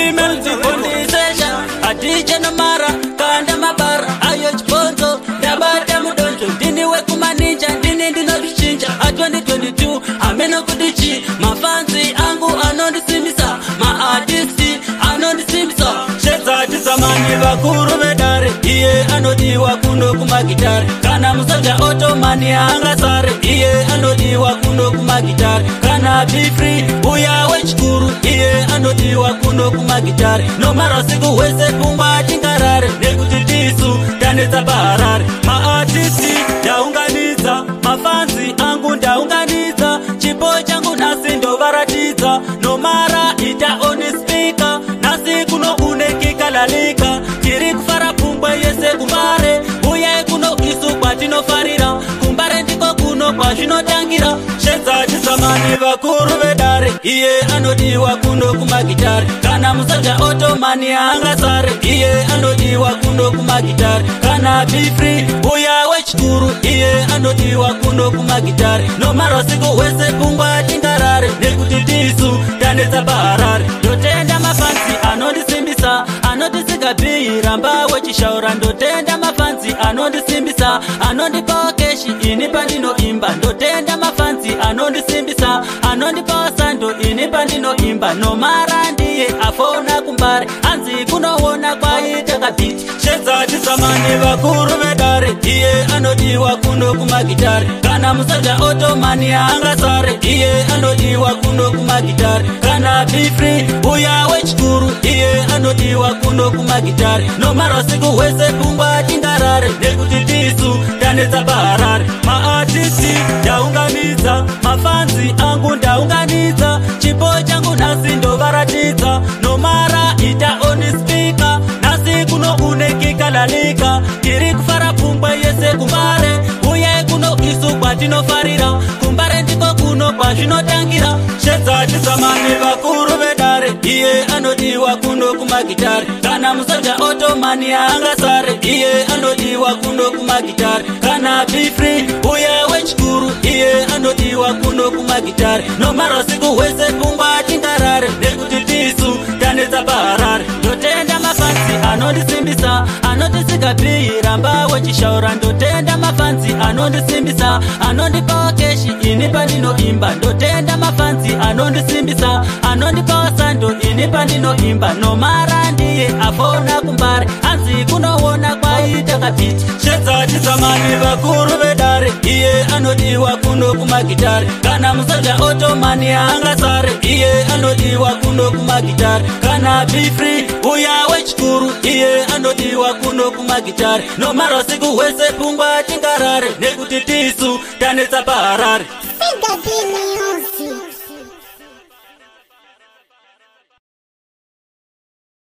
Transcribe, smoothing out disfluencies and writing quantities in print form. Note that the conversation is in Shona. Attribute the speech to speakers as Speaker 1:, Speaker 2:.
Speaker 1: Female
Speaker 2: Kundisesha atiche nomara kanda mabara ayo chibonzo ndabata mudonzo ndini wekumaninja ndini ndinozvichinja a 2022 hameno kuti mafanzi angu anondisimbisa, maartisti anondisimbisa.
Speaker 1: Shedzati zamani vakuru vedare, iye anodiwa kuno kumagitari. Kana musoja otomani angasare, iye anodiwa kuno kumagitari. Kana Bfree uya wechikuru, iye anodiwa kuno kumagitari. Nomara usiku hwese pfungwa tingarare nekuti tisu tanetsa paHarare. Maartisti ndaunganidza, mafanzi angu ndaunganidza, chipo changu nhasi ndovaratidza. Nomara ita on speaker, nhasi kuno kunekika lalika, tiri kufara pfungwa yese kuMbare. Uyai kuno isu kwatinofarira, kuMbare ndiko kuno kwazvinotangira. Shedzati zamani vakuru vedare, iye anodiwa kuno kumagitari. Kana musoja otomani angasare, iye anodiwa kuno kumagitari. Kana Bfree uya wechikuru, iye anodiwa kuno kumagitari. Nomara usiku hwese pfungwa tingarare nekuti tisu tanetsa paHarare. Ndotenda mafanzi anondisimbisa, anotisiga bhii ramba wechishaura. Ndotenda mafanzi anondisimbisa, anondipawo cash ini pandinoimba. Ndotenda mafanzi anondisimbisa, anondipawo sando ini pandinoimba. Nomara ndiye afona kuMbare, anzi kunoona kwaita kabeat. Shedzati zamani vakuru vedare, iye anodiwa kuno kumagitari. Kana musoja otomani angasare, iye anodiwa kuno kumagitari. Kana Bfree uya wechikuru, iye anodiwa kuno kumagitari. Nomara usiku hwese pfungwa tingarare nekuti tisu tanetsa paHarare. Maartisti ndaunganidza, mafanzi angu ndaunganidza, chipo changu nhasi ndovaratidza. Nomara ita on speaker, nhasi kuno kunekika lalika, tiri kufara pfungwa yese kuMbare. Uyai kuno isu kwatinofarira, kuMbare ndiko kuno kwazvinotangira. Shedzati zamani vakuru vedare, iye anodiwa kuno kumagitari. Kana musoja otomani angasare, iye anodiwa kuno kumagitari. Kana Bfree uya wechikuru, iye anodiwa kuno kumagitari. Nomara usiku hwese pfungwa tingarare nekuti tisu tanetsa paHarare. Ndotenda mafanzi anondisimbisa, anotisiga bhii ramba wechishaura. Ndotenda mafanzi anondisimbisa, anondipawo cash ini pandinoimba. Ndotenda mafanzi anondisimbisa, anondipawo sando ini pandinoimba. Nomara ndiye afona kuMbare, anzi kunoona kwaita kabeat. Shedzati zamani vakuru vedare, iye anodiwa kuno kumagitari. Kana musoja otomani angasare, iye anodiwa kuno kumagitari. Kana Bfree uya wechikuru, iye anodiwa kuno kumagitari. Nomara usiku hwese pfungwa tingarare nekuti tisu tanetsa paHarare.
Speaker 3: Finger.